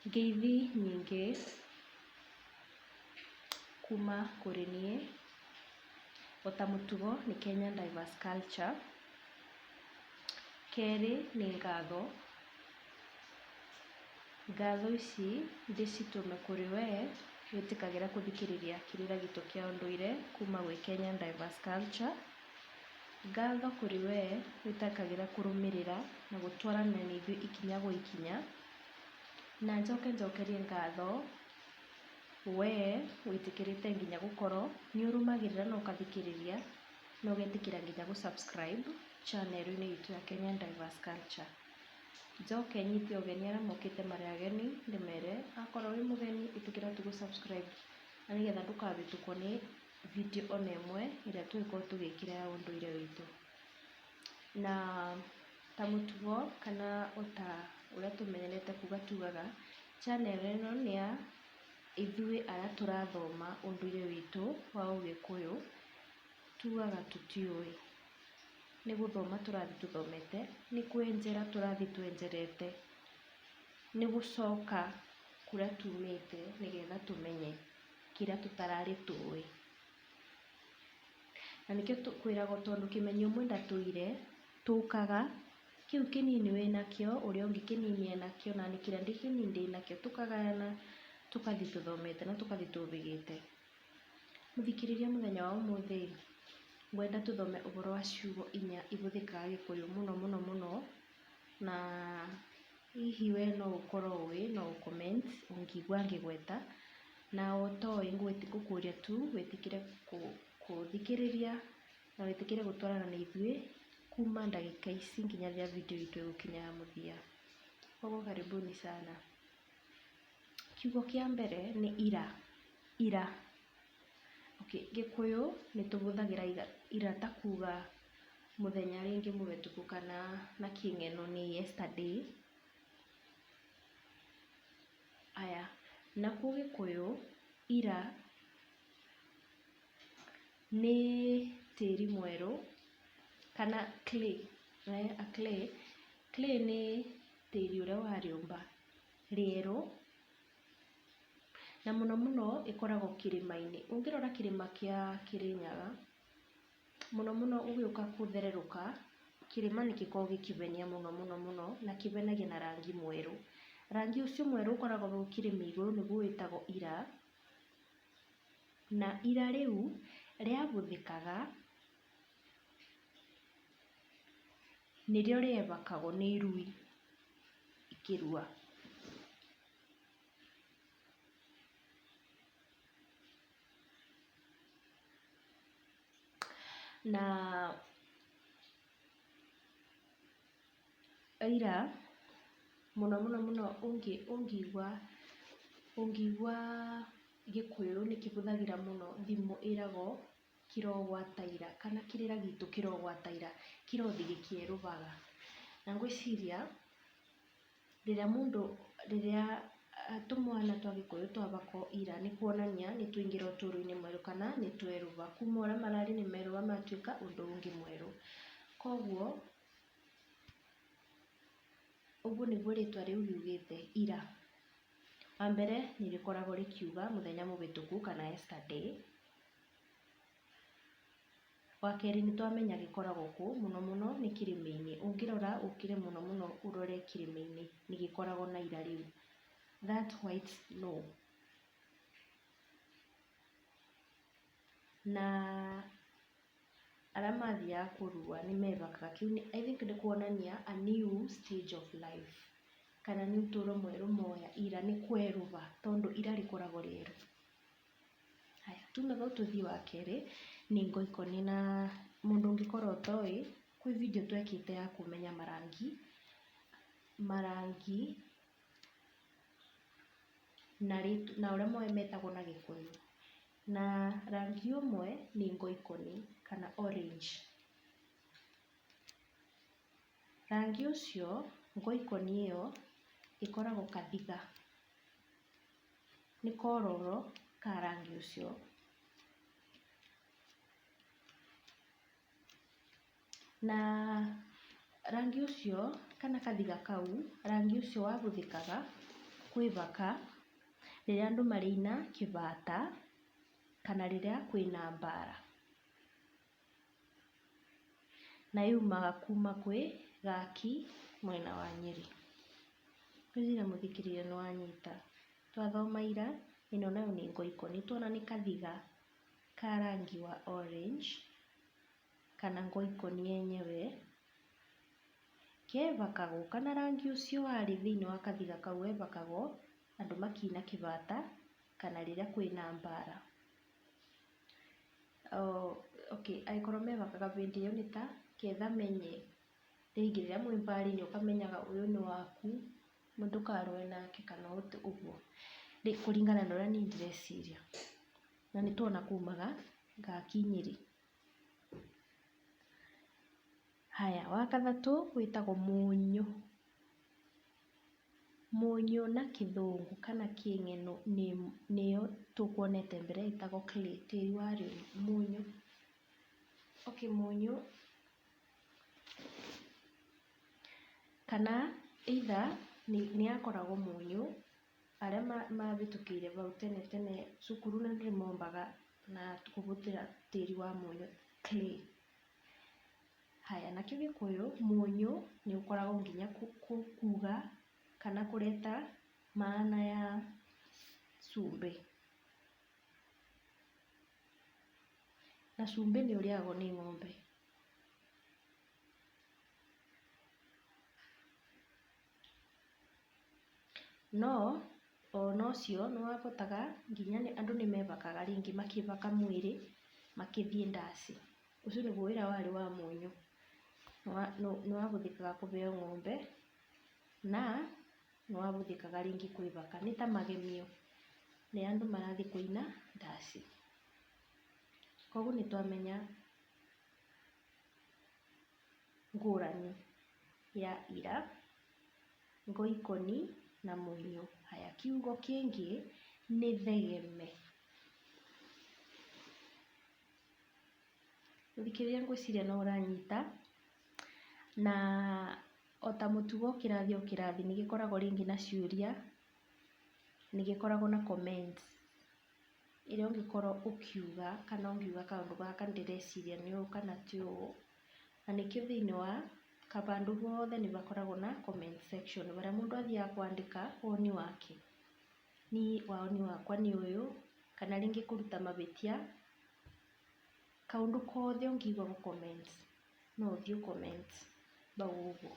Ngeithi nyingĩ kuma kũrĩ niĩ, ota mũtugo nĩ Kenya Diverse Culture. Kerĩ nĩ ngatho, ngatho ici ndĩcitũme kũrĩ wee wĩtĩkagĩra gũthikĩrĩria kĩrĩra gitũ kĩa ũndũire kuma gwĩ Kenya Diverse Culture. Ngatho kũrĩ wee wĩtĩkagĩra kũrũmĩrĩra na gũtwarana na ithuĩ ikinya gwa ikinya. Na njoke njokerie ngatho wee wĩtĩkĩrĩte nginya gũkorwo nĩ ũrũmagĩrĩra na ũkathikĩrĩria na ũgetĩkĩra nginya gũ subscribe channel -inĩ itũ ya Kenya Diverse Culture. Njoke nyite ũgeni arĩa mokĩte marĩ ageni ndĩmere akorwo wĩ mũgeni ĩtĩkĩra tu gũ subscribe na nĩgetha ndũkahĩtũkwo nĩ video ona ĩmwe ĩrĩa tũgũkorwo tũgĩkĩra ya ũndũire witũ. Na ta mũtugo kana o ta ũrĩa tũmenyerete kuga tugaga, channel ĩno nĩ ya ithuĩ arĩa tũrathoma ũndũire witũ wa ũgĩkũyũ, tugaga tũtiũĩ. Nĩ gũthoma tũrathiĩ tũthomete, nĩ kwenjera tũrathiĩ twenjerete, nĩ gũcoka kũrĩa tumĩte nĩgetha tũmenye kĩrĩa tũtararĩ tũĩ. Na nĩkĩo kwĩragwo tondũ kĩmenyi ũmwe ndatũire, tũkaga, kĩu kĩnini wĩnakĩo, ũrĩa ũngĩ kĩnini enakĩo, nani kĩrĩa kĩnini ndĩnakĩo, tũkagayana tũkathiĩ tũthomete na tũkathiĩ tũhĩgĩte. Mũthikĩrĩria mũthenya wa ũmũthĩ ngwenda tũthome ũhoro wa ciugo inya ihũthĩkaga gĩkũyũ mũno mũno mũno, na hihi we no ũkorwo ũĩ no ũ comment ũngĩigua ngĩgweta, na ũtoĩ ngũkũria tu wĩtĩkĩre gũthikĩrĩria na wĩtĩkĩre gũtwarana na ithuĩ kuma ndagĩka ici nginya rĩrĩa video itũ ĩgũkinya ya mũthia. Koguo karibuni sana. Kiugo kĩa mbere nĩ ira, ira. Okay, Gĩkũyũ nĩ tũhũthagĩra ira ta kuga mũthenya rĩngĩ mũhĩtũku kana na kĩng'eno nĩ yesterday. Aya, nakuo Gĩkũyũ ira nĩ tĩri mwerũ kana clay, a clay. Clay nĩ tĩri ũrĩa wa rĩũmba rĩerũ na mũno mũno ĩkoragwo kĩrĩma-inĩ. Ũngĩrora kĩrĩma kĩa Kĩrĩnyaga, mũno mũno ũgĩũka gũthererũka, kĩrĩma nĩ gĩkoragwo gĩkĩhenia mũno mũno mũno na kĩhenagia na rangi mwerũ. Rangi ũcio mwerũ ũkoragwo hau kĩrĩma igũrũ nĩguo wĩtagwo ira, na ira rĩu rĩahũthĩkaga nĩrĩo rĩebakagwo nĩ irui ikĩrua. Na ira mũno mũno mũno ũngĩigua ũngĩigua Gĩkũyũ nĩ kĩhũthagĩra mũno thimo ĩragwo kĩrogwata ira kana kĩrĩra gitũ kĩrogwata ira, kĩrothi gĩkĩerũhaga. Na ngwĩciria rĩrĩa mũndũ rĩrĩa tũmwana twa Gĩkũyũ twahakwo ira nĩ kuonania nĩ twaingĩra ũtũũro-inĩ mwerũ kana nĩ twerũha. Kuma ũrĩa mararĩ nĩ merũha matuĩka ũndũ ũngĩ mwerũ. Koguo ũguo nĩguo rĩtwa rĩu riugĩte ira. Wa mbere nĩ rĩkoragwo rĩkiuga mũthenya mũhĩtũku kana yesterday. Wa kerĩ nĩ twamenya gĩkoragwo kũ, mũno mũno nĩ kĩrĩma-inĩ. Ũngĩrora ũkĩre mũno mũno ũrore kĩrĩma-inĩ nĩ gĩkoragwo na ira rĩu, that white snow. Na arĩa mathiaga kũrua nĩ mehakaga, kĩu I think nĩ kuonania a new stage of life kana nĩ ũtũro mwerũ moya, ira nĩ kwerũha tondũ ira rĩkoragwo rĩerũ. Haya, tume hau tũthiĩ wa kerĩ nĩ ngoikoni na mũndũ ũngĩkorwo ũtoĩ, kwĩ video twekĩte ya kũmenya marangi, marangi na ũrĩa metagwo na Gĩkũyũ. Na rangi ũmwe nĩ ngoikoni kana orange. Rangi ũcio, ngoikoni ĩyo ĩkoragwo kathiga, nĩ kororo ka rangi ũcio. Na rangi ũcio kana kathiga kau, rangi ũcio wahũthĩkaga. Kwĩbaka rĩrĩa andũ marĩina kĩbata kana rĩrĩa kwĩna mbara. Na yumaga kuma kwĩ Gaki mwena wa Nyĩrĩ. Ngwĩciria mũthikĩrĩria nĩwanyita. Twathoma ira, ĩno nayo nĩ ngoikoni. Nĩtwona nĩ kathiga ka rangi wa orange kana ngoikoni yenyewe, kebakagwo kana rangi ũcio warĩ thĩiniĩ wa kathiga kau webakagwo andũ makĩina kĩbata kana rĩrĩa kwĩna mbara. Okay, angĩkorwo mebakaga bĩndĩ ĩyo nĩ ta ketha menye rĩngĩ rĩrĩa mwĩ mbara-inĩ ũkamenyaga ũyũ nĩ waku ndũkarũe nake kana ũguo, kũringana na ũrĩa niĩ ndĩreciria. Na nĩtwona kumaga Gaki Nyĩrĩ. Haya, wa gatatũ wĩtagwo mũnyũ. Mũnyũ na kĩthũngũ kana kĩng'eno nĩyo tũkuonete mbere ĩtagwo clay, tĩri wa rĩũmba, mũnyũ. Okay, mũnyũ kana either nĩ yakoragwo mũnyũ, arĩa mahĩtũkĩire hau tene tene cukuru na nĩmombaga na kũhũthĩra tĩri wa mũnyũ, clay. Haya, nakĩo gĩkũyũ, mũnyũ nĩ ũkoragwo nginya kuga kana kũreta maana ya cumbĩ. Na cumbĩ nĩ ũrĩagwo nĩ ng'ombe. No ona ũcio nĩwabotaga nginya andũ nĩmebakaga rĩngĩ makĩbaka mwĩrĩ makĩthiĩ ndaci. Ũcio nĩguo wĩra warĩ wa mũnyũ. Nĩwabũthĩkaga kũbeo ng'ombe na nĩwabũthĩkaga rĩngĩ kwĩbaka. Nĩ ta magemio rĩrĩa andũ marathiĩ kũina ndaci. Koguo nĩtwamenya ngũrani ya ira, ngoikoni na mũnyũ. Haya, kiugo kĩngĩ nĩ thegeme. Mũthikĩrĩria ngwĩciria no ũranyita, na ota mũtugo kĩrathi o kĩrathi nĩgĩkoragwo rĩngĩ na ciũria, nĩgĩkoragwo na comments ĩrĩa ũngĩkorwo ũkiuga kana ũngiuga kaũndũ gaka ndĩreciria nĩ ũũ kana ti ũũ, na nĩkĩo thĩiniĩ wa handũ hothe nĩhakoragwo na comment section harĩa mũndũ athiaga kwandĩka woni wake. Niĩ woni wakwa nĩ ũyũ, kana rĩngĩ kũruta mabĩtia, kaũndũ kothe ũngĩigua gũ comment no ũthiĩ ũ comment bau ũguo.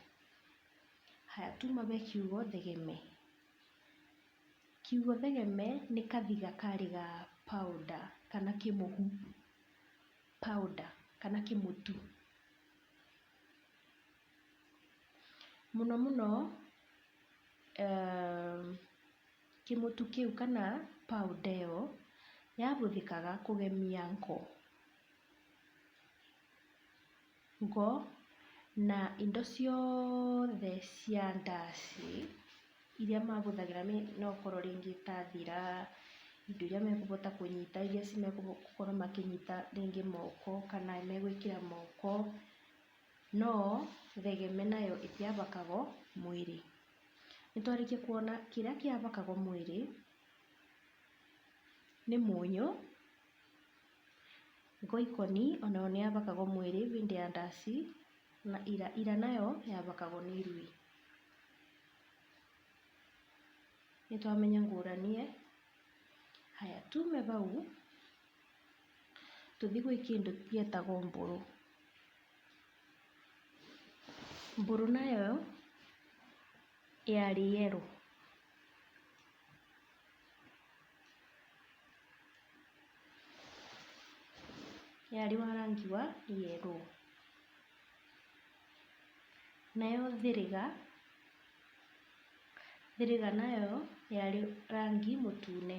Haya, tuma be kiugo thegeme. Kiugo thegeme nĩ kathiga karĩ ga powder kana kĩmũhu, powder kana kĩmũtu. Mũno mũno kĩmũtu kĩu kana powder ĩyo yabũthĩkaga kũgemia ngo. Ngo na indo ciothe cia ndaci iria mabũthagĩra no ũkorwo rĩngĩ ta thira, indo iria mekũbota kũnyita iria mekũkorwo makĩnyita rĩngĩ moko kana megwĩkĩra moko, no thegeme nayo ĩtiabakagwo mwĩrĩ. Nĩtwarĩkia kuona kĩrĩa kĩabakagwo mwĩrĩ nĩ mũnyũ, ngoikoni onayo nĩyabakagwo mwĩrĩ bĩndĩ ya ndaci, na ira, ira nayo yabakagwo nĩ irui. Nĩtwamenya ngũrani ĩ. Haya, tume bau tũthiĩ gwĩ kĩndũ gĩtagwo mbũrũ. Mbũrũ nayo yarĩ yellow. Yarĩ wa rangi wa yellow. Nayo thĩrĩga, thĩrĩga nayo yarĩ rangi mũtune.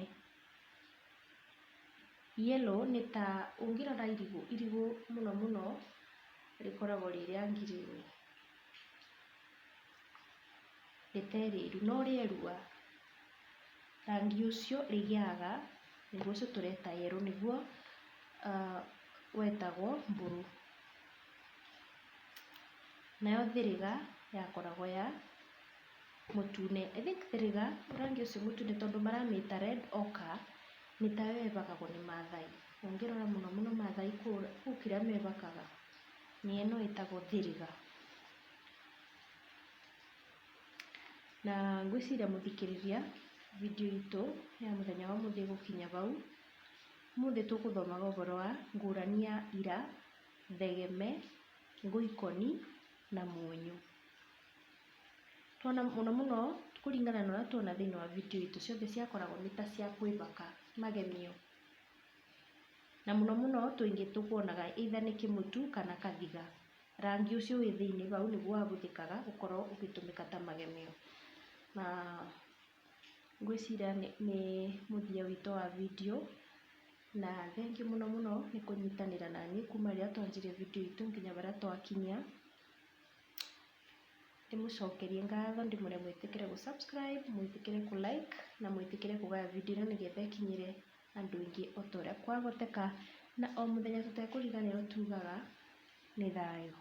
Yellow nĩ ta ũngĩrora irigũ, irigũ mũno mũno rĩkoragwo rĩ rĩa ngirini rĩterĩru, no rĩerua rangi ũcio rĩgĩaga nĩguo ũcio tũreta yellow nĩguo wetagwo mbũrũ. Nayo thĩrĩga yakoragwo ya Mũtune. I think thĩrĩga, rangi ũcio mũtune tondũ maramĩta red ochre, nĩ tayo ĩbakagwo nĩ Maathai. Ũngĩrora mũno mũno Maathai kũu kĩrĩa mebakaga, nĩ ĩno ĩtagwo thĩrĩga. Na ngwĩciria mũthikĩrĩria, video itũ ya mũthenya wa ũmũthĩ ĩgũkinya bau. Ũmũthĩ tũgũthomaga ũhoro wa ngũrani ya ira, thegeme, ngoikoni na mũnyũ. Tuona mũno mũno kũringana na ũrĩa tuona thĩinĩ wa video itũ ciothe ciakoragwo nĩ ta cia kwĩbaka, magemio. Na mũno mũno tũingĩ tũkuonaga either nĩ kĩmũtu kana kathiga. Rangi ũcio wĩ thĩinĩ bau nĩguo wabũthĩkaga gũkorwo ũgĩtũmĩka ta magemio. Na ngwĩciria nĩ mũthia witũ wa video na thengiũ mũno mũno nĩ kũnyitanĩra naniĩ kuma rĩrĩa twanjirie video itũ nginya harĩa twakinyia. Ndĩmũcokerie ngatho ndĩmwĩre mwĩtĩkĩre gũ subscribe, mwĩtĩkĩre kũ like na mwĩtĩkĩre kũgaya video ĩno nĩgetha ĩkinyĩre andũ aingĩ o ta ũrĩa kwahoteka. Na o mũthenya tũtekũriganĩrwo tugaga nĩ thayũ.